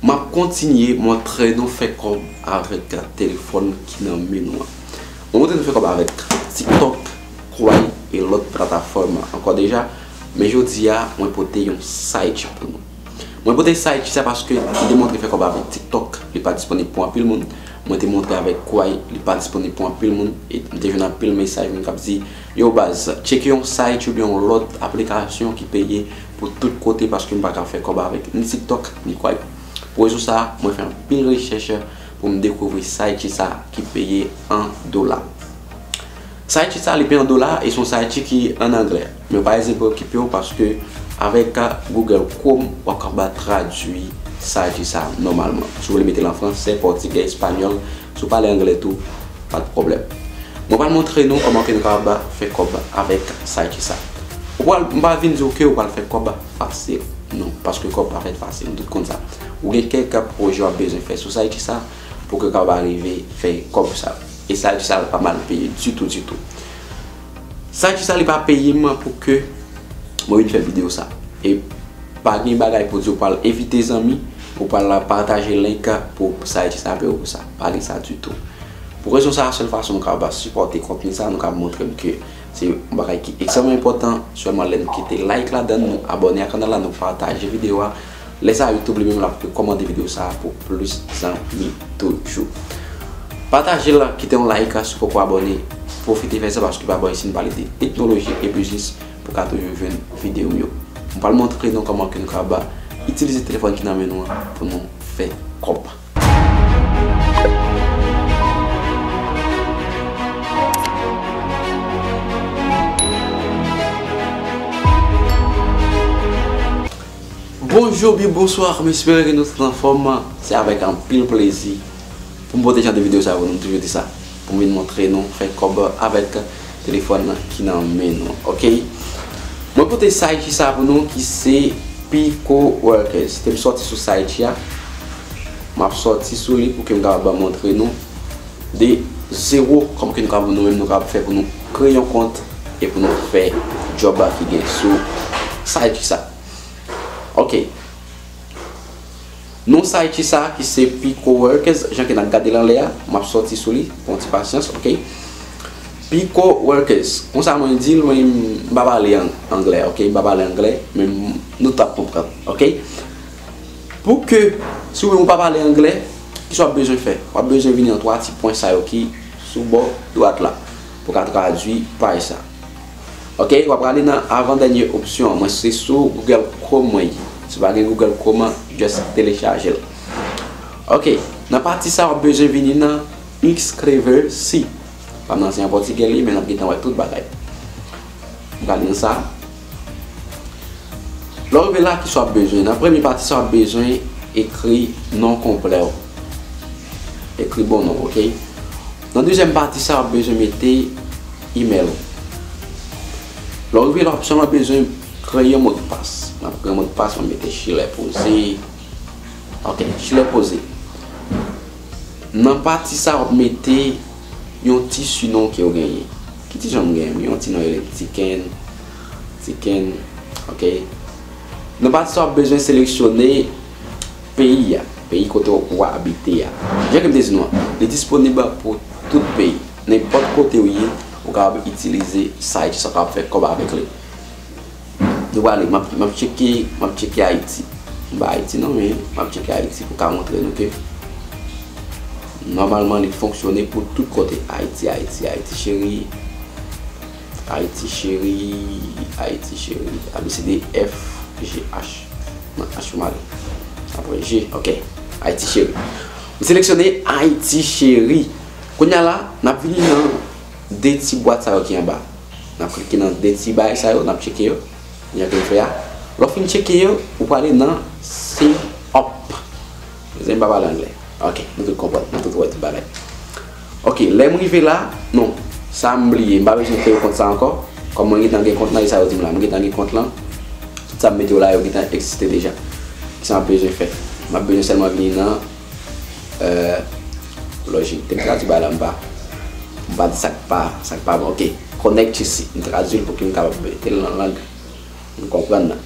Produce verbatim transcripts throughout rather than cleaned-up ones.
M ap kontinye montre nou fè kòb avèk telefòn ki nan men nou an. Mwen montre nou fè kòb avèk TikTok, Kwai e lòt platafòm ankò deja, men jodi a, mwen pote yon side chick pou nou. Mwen pote side chick sa paske m te montre fè kòb avèk TikTok, li pa disponib pou anpil moun. Mwen te montre avèk Kwai, li pa disponib pou anpil moun. E m te jwenn anpil mesaj moun k ap di, yo baz, tcheke yon side chick oubyen yon lòt aplikasyon ki peye pou tout kote paske m pa ka fè kòb avèk ni TikTok, ni Kwai. Pou rezon sa a, mwen fè anpil rechèch pou m dekouvri side chick sa ki peye an dola. Side chick sa li peye an dola e se yon side chick ki an anglè. Men pa ezite preokipe w paske avèk Google Chrome, w ap kapab tradui side chick sa nòmalman. Si w vle mete l an fransè, pòtigè, espanyòl, si w pale anglè tou, pa de pwoblèm. Mwen pral montre nou kòman ke nou kapab fè kòb avèk side chick sa. Ou pral, m pa vin di w ke w pral fè kòb fasil. Non, paske kòb pa fèt fasil, nou tout konn sa. Ou gen kèk pwojè w ap bezwen fè sou side chick sa pou ke w kapab rive fè kòb sa. E side chick sa pa mal peye ditou, ditou. Side chick sa li pa peye m pou ke mwen vin fè videyo sa. E pa gen bagay pou di w pral envite zanmi, ou pral pataje link pou side chick sa peye w pou sa. Pa gen sa ditou. Pou rezon sa a, sèl fason nou kapab sipòte kontni sa, nou kapab montre m ke se yon bagay ki ekstrèmman enpòtan, sèlman lè nou kite like ladan l, nou abòne ak kanal la, nou pataje videyo a. Lè sa a, YouTube li menm l ap rekòmande videyo sa a pou plis zanmi toujou. Pataje l, kite yon like, si w poko abòne, pwofite fè sa paske pa bò isit n pale de teknoloji e biznis pou ka toujou jwenn videyo m yo. M pral montre nou kòman ke nou kapab itilize telefòn ki nan men nou an pou nou fè kòb. Bonjou oubyen bonswa, m espere ke nou tout anfòm. Se avèk anpil plezi pou m pote jan de videyo sa pou nou, m toujou di sa. Pou m vin montre nou fè kòb avèk telefòn ki nan men nou, oke? Mwen pote side chick sa pou nou ki se Pico Workers. Te m sòti sou side chick a, m ap sòti sou li pou ke m kapab montre nou de zewo, kòman ke nou kapab, nou menm nou kapab fè pou nou kreye yon kont e pou nou fè djòb ki gen sou side chick sa. Oke. Non side chick sa ki se Pico Workers, jan ke n ap gade l anlè a, m ap sòti sou li, pran yon ti pasyans, oke? Pico Workers, konsa mwen di l, mwen m pa pale an-, anglè, oke? M pa pale anglè, men m-, nou t ap konprann, oke? Pou ke, si w menm ou pa pale anglè, kisa w ap bezwen fè? W ap bezwen vini nan twa ti pwen sa yo ki sou bò dwat la, pou w ka tradui paj sa. Oke, w ap prale nan avan dènye opsyon an. Mwen se sou Google Chrome mwen ye. Si w pa gen Google Chrome an, just telechaje l. Oke, nan pati sa w ap bezwen vini nan Inscrever-se. Pa m nan se an pòtigè li, men n ap gentan wè tout bagay. M prale nan sa. Lè w rive la, kisa w ap bezwen? Nan premye pati sa w ap bezwen ekri non konplè w. Ekri bon non, oke? Nan dezyèm pati sa w ap bezwen mete email ou. Lè w rive la, opsyon w ap bezwen kreye yon modpas. M ap kreye yon modpas, m ap mete Chilè Poze. Oke, Chilè Poze. Nan pati sa w ap mete yon ti sinon ke w genyen. Ki ti jan m genyen? M gen yon ti non rele Tiken. Tiken. Oke. Nan pati sa w ap bezwen seleksyone peyi a, peyi kote w abite a. Jan ke m te di nou an, li disponib pou tout peyi. Nenpòt kote w ye, ou kapab itilize site sa, w kapab fè kòb avèk li. Nou prale, m ap, m ap tcheke, m ap tcheke Ayiti. M pa Ayiti non, men m ap tcheke Ayiti pou ka montre nou ke nòmalman li fonksyone pou tout kote. Ayiti, Ayiti, Ayiti cheri. Ayiti cheri, Ayiti cheri. A B C D F G H. Non, H pou mari. Apre G, oke. Ayiti cheri. M seleksyone Ayiti cheri. Kounye a la, n ap vini nan de ti bwat sa yo ki anba. N ap klike nan de ti bagay sa yo, n ap tcheke yo. Jan ke m fè a. Lè w fin tcheke yo, ou prale nan Save Up. Mezanmi, m pa pale anglè. Oke, nou tout konprann, nou tout wè tout bagay. Oke, lè m rive la, non, sa m bliye, m pa bezwen kreye kont sa ankò. Kòm mwen gentan gen kont lan, e sa yo di m la, mwen gentan gen kont lan. Tout sa m mete yo la, yo gentan egziste deja. Kisa m ap bezwen fè? M ap bezwen sèlman vini nan, euh, lòjik. Te m tradui bagay la, m pa, m pa di sa k pa, sa k pa bon. Oke, connect ici. M tradui l pou ke m kapab mete l nan lang nou konprann nan.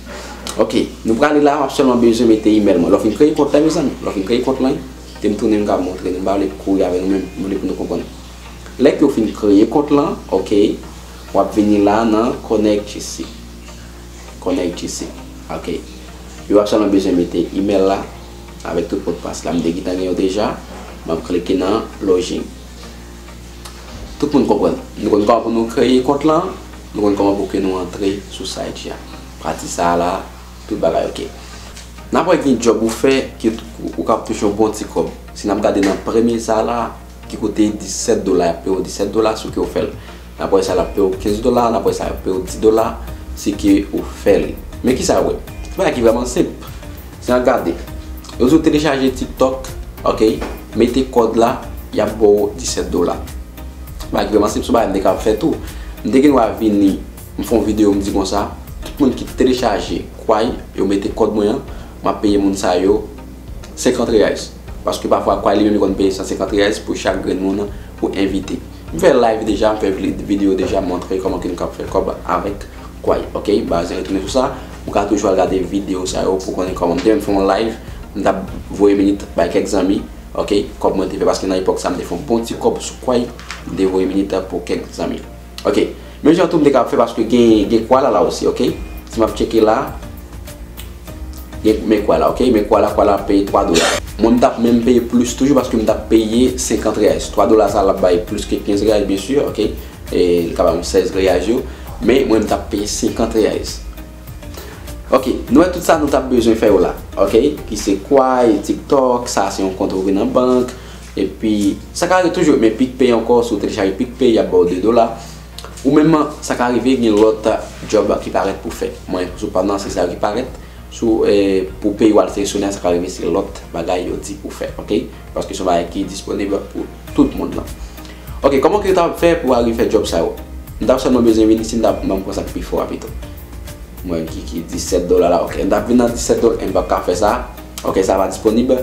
Ok, nou prale la, w ap sèlman bezwen mete email mwen. Lè w fin kreye kont la, mezanmi, lè w fin kreye kont lan, te m tounen m ka montre nou, m pa vle kouri avè nou menm, m vle pou nou konprann. Lè ke w fin kreye kont lan, ok, w ap vini la nan connect ici. Connect ici. Ok. Yo ap sèlman bezwen mete email la avèk tout modpas la. M te gentan gen yo deja. M ap klike nan login. Tout moun konprann. Nou konn kòman pou nou kreye kont lan. Nou konn kòman pou ke nou antre sou site la. Pati sa la, tout bagay ok. N ap wè gen djòb ou fè ki ou kab touche yon bon ti kòb. Si n ap gade nan premye sa la, ki koute disèt dola, y ap peye w disèt dola si ke w fè l. N ap wè sa l ap peye w kenz dola, n ap wè sa l ap peye w dis dola si ke w fè l. Men kisa yo ye? Se bagay ki vrèman senp. Si n ap gade, yo di w telechaje TikTok, ok, mete kòd la, y ap ba w disèt dola. Bagay ki vrèman senp, se yon bagay m te kab fè tou. M te gen dwa vini, m fè yon videyo, m di konsa, tout moun ki telechaje Kwai, yo mete kòd mwen an, m ap peye moun sa yo senkant reais. Paske pafwa Kwai li menm li konn peye san senkant reais pou chak grenn moun ou envite. M fè live deja, m fè vi-, videyo deja, m montre kòman ke nou kab fè kòb avèk Kwai, ok? Ba zen retounen sou sa, ou ka toujou al gade videyo sa yo pou konnen kòman. M te menm fè yon live, m t ap voye minit bay kèk zanmi, ok? Kòb mwen te fè, paske nan epòk sa, m te fè yon bon ti kòb sou Kwai, m te voye minit pou kèk zanmi. Ok. Men jan tou m te kab fè paske gen, gen Kwai la la osi, ok? Si m ap tcheke la, gen, men Kwai la, ok? Men Kwai la, Kwai la ap peye twa dola. Mwen m t ap menm peye plis toujou paske m t ap peye senkant reais. Twa dola sa l ap bay plis ke kenz reais, byen si, ok? E li ka bay mwen sèz reais yo. Men mwen m t ap peye senkant reais. Ok, nou wè tout sa nou t ap bezwen fè yo la, ok? Ki se Kwai, TikTok, sa se yon kont ouvri nan bank, epi sa ka rive toujou, men PicPay ankò, si w telechaje PicPay, y ap ba w de dola. Ou menm, sa ka rive gen lòt djòb ki parèt pou fè. Mwen, sou pa m nan, se sa yo ki parèt. Sou, eh, pou peyi w al seleksyone a, sa ka rive se lòt bagay yo di pou fè, ok? Paske se yon bagay ki disponib pou tout moun nan. Ok, kòman ke w ta fè pou w arive fè djòb sa yo? M t ap sèlman bezwen vin isit, m t ap, m ap pran sa k pi fò a pito. Mwen ki, ki disèt dola la, ok. M t ap vin nan disèt dola, m p ap ka fè sa. Ok, sa pa disponib.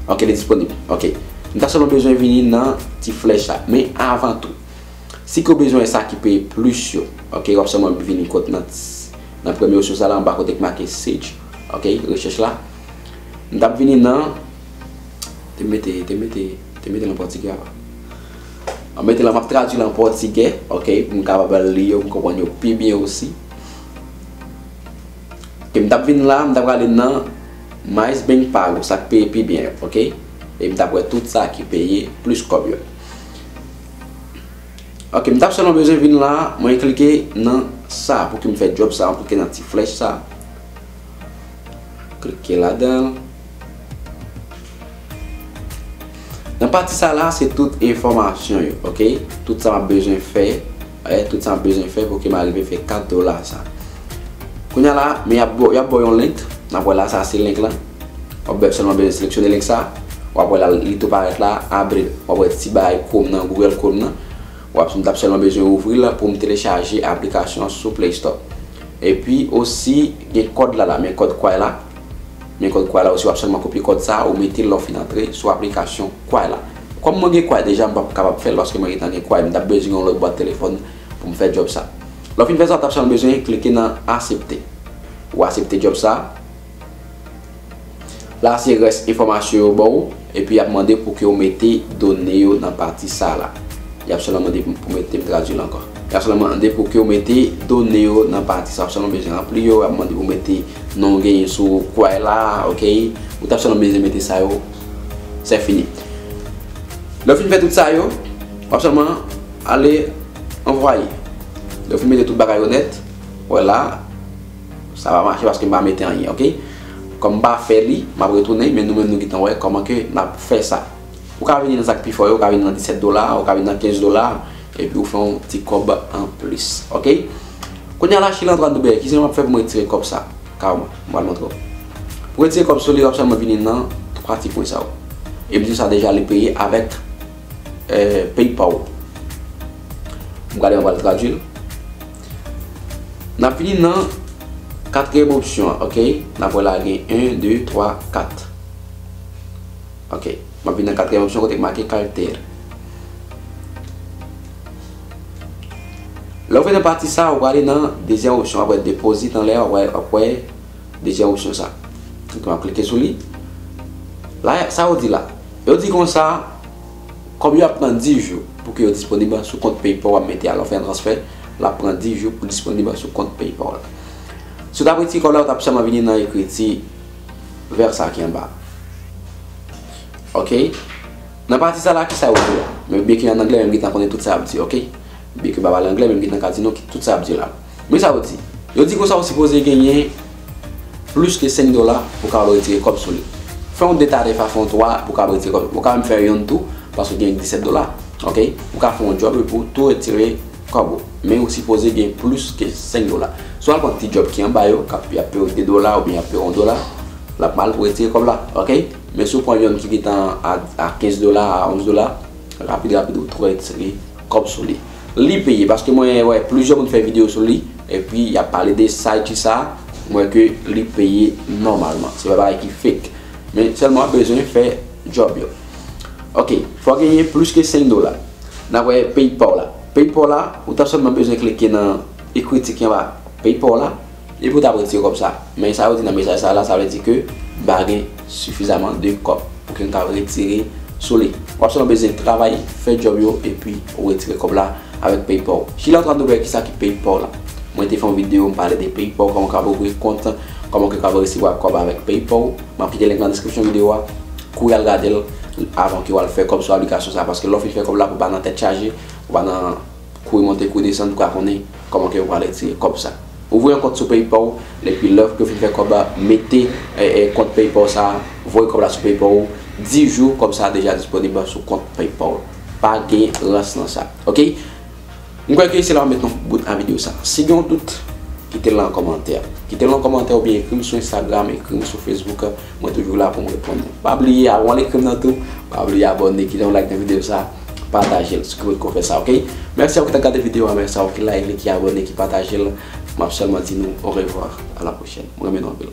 Ok, li disponib. Ok. M ta sèlman bezwen vini nan ti flèch la. Men avan tou, si ke w bezwen sa ki peye plis yo, ok, w ap sèlman vini kot nan, nan premye opsyon sa la, anba kote k make search, ok, rechèch la. M t ap vini nan, te mete, te mete, te mete l an pòtigè apa. An mete l, m ap tradui l an pòtigè, ok, pou m kapab li yo, pou m konprann yo pi byen osi. Ke m t ap vin la, m t ap prale nan Mais Bem Pago, sa k peye pi byen, ok? E m t ap wè tout sa ki peye plis kòb yo. Ok, m t ap sèlman bezwen vin la, mwen klike nan sa pou ke m fè djòb sa, m klike nan ti flèch sa. Klike ladan l. Nan pati sa la, se tout enfòmasyon yo, ok? Tout sa m ap bezwen fè, eh, tout sa m ap bezwen fè pou ke m arive fè kat dola sa. Kounye a la, men y ap ba w, y ap ba w yon link. N ap wè la, sa se link lan. W ap sèlman bezwen seleksyone link sa. W ap wè la, li tou parèt la, abri l. W ap wè ti bagay Chrome nan, Google Chrome nan. W ap, m t ap sèlman bezwen ouvri l pou m telechaje aplikasyon an sou Play Store. Epi osi, gen kòd la la, men kòd Kwai la. Men kòd Kwai la osi, w ap sèlman kopye kòd sa, ou mete l lè w fin antre sou aplikasyon Kwai la. Kòm mwen gen Kwai deja, m p ap kapab fè l paske mwen gentan gen Kwai. M t ap bezwen yon lòt bwat telefòn pou m fè djòb sa. Lè w fin fè sa, w t ap sèlman bezwen klike nan aksepte. Ou aksepte djòb sa. La se rès enfòmasyon yo ba w, epi y ap mande pou ke w mete done yo nan pati sa la. Y ap sèlman mande pou, pou mete, m tradui l ankò. Y ap sèlman mande pou ke w mete done yo nan pati sa. W ap sèlman bezwen ranpli yo, y ap mande pou w mete non w genyen sou Kwai la, ok? Ou t ap sèlman bezwen mete sa yo. Se fini. Lè w fin fè tout sa yo, w ap sèlman ale anvwaye. Lè w fin mete tout bagay yo nèt, wè la, sa pa mache paske m pa mete anyen, ok? Kòm m pa fè li, m ap retounen, men nou menm nou gentan wè kòman ke n ap fè sa. Ou ka vini nan sa k pi fò yo, ou ka vini nan disèt dola, ou ka vini nan kenz dola, epi ou fè yon ti kòb anplis, ok? Kounye a la, Chili an twa doubèy, kijan m ap fè pou m retire kòb sa? Kawman, m pral montre w. Pou retire kòb sou li, w ap sèlman vini nan twa ti pwen sa yo. E m di w sa deja, li peye avèk eh, PayPal. M gade mwen pral tradui l. N ap vini nan katriyèm opsyon an, ok? N ap wè la gen en, de, twa, kat. Ok. M ap vin nan katriyèm opsyon kote k make kalter. Lè w vin nan pati sa, w prale nan dezyèm opsyon, w ap wè deposit anlè, w ap wè, w ap wè dezyèm opsyon sa. Ok, m ap klike sou li. La, sa yo di la. Yo di konsa, kòb yo ap pran dis jou pou ke yo disponib sou kont PayPal w ap mete a. Lè w fè yon transfè, l ap pran dis jou pou disponib sou kont PayPal la. Si w t ap retire kòb la, ou t ap sèlman vini nan ekriti vè sa ki anba. Ok? Nan pati sa la, ki sa yo di la? Men byenke an anglè, men m gentan konnen tout sa y ap di, ok? Byenke m pa pale anglè, men m gentan ka di nou ki tout sa y ap di la. Men sa yo di. Yo di konsa ou sipoze genyen plis ke senk dola pou w kapab retire kòb sou li. Fè yon de tarif a, fè yon twa pou w kapab retire kòb. Ou ka menm fè yonn tou, paske w gen disèt dola. Ok? Ou ka fè yon djòb epi w tou retire kòb ou. Men ou sipoze gen plis ke senk dola. Si w al pran ti djòb ki anba yo, k ap, y ap peye w de dola oubyen y ap peye w yon dola, l ap mal pou w retire kòb la. Ok? Men si w pran yonn ki gentan a, a kenz dola, a onz dola, rapid, rapid, ou tou retire kòb sou li. Li peye, paske mwen wè plizyè moun fè videyo sou li, epi y ap pale de site sa, mwen wè ke li peye nòmalman. Se pa bagay ki fake. Men sèlman w ap bezwen fè djòb yo. Ok, fò w genyen plis ke senk dola. N ap wè PayPal la. PayPal la, ou t ap sèlman bezwen klike nan ekriti ki anba PayPal la, epi w t ap retire kòb sa. Men sa yo di nan mesaj sa la, sa vle di ke m pa gen sifizaman de kòb pou ke m ka retire sou li. W ap sèlman bezwen travay, fè djòb yo, epi ou retire kòb la avèk PayPal. Chila, ou ta dwe wè kisa ki PayPal la. Mwen te fè yon videyo, m pale de PayPal, kòman w ka ouvri kont, kòman ke w ka resevwa kòb avèk PayPal. M ap kite link nan deskripsyon videyo a. Kouri al gade l avan ke w al fè kòb sou aplikasyon sa, paske lè w fin fè kòb la, pou w pa nan tèt chaje, pou w pa nan kouri monte, kouri desann, pou w ka konnen kòman ke w pral retire kòb sa. Ouvri yon kont sou PayPal, epi lè ke w fin fè kòb la, mete, e, e, kont PayPal sa, voye kòb la sou PayPal ou, dis jou, kòb sa deja disponib sou kont PayPal. Pa gen rans nan sa. Ok? M kwè ke se la m met yon bout a videyo sa. Si gen yon dout, kite l nan kòmantè. Kite l nan kòmantè oubyen ekri m sou Instagram, ekri m sou Facebook. Mwen toujou la pou m reponn ou. Pa bliye, avan w al ekri m nan tou, pa bliye abòne, kite yon like nan videyo sa, pataje l, si w kwè w fè sa, ok? Mèsi a ou ki t ap gade videyo a, mèsi a ou ki like li, ki abòne, ki pataje l. M ap sèlman di nou orevwa, a la pwochèn. Mwen renmen nou anpil.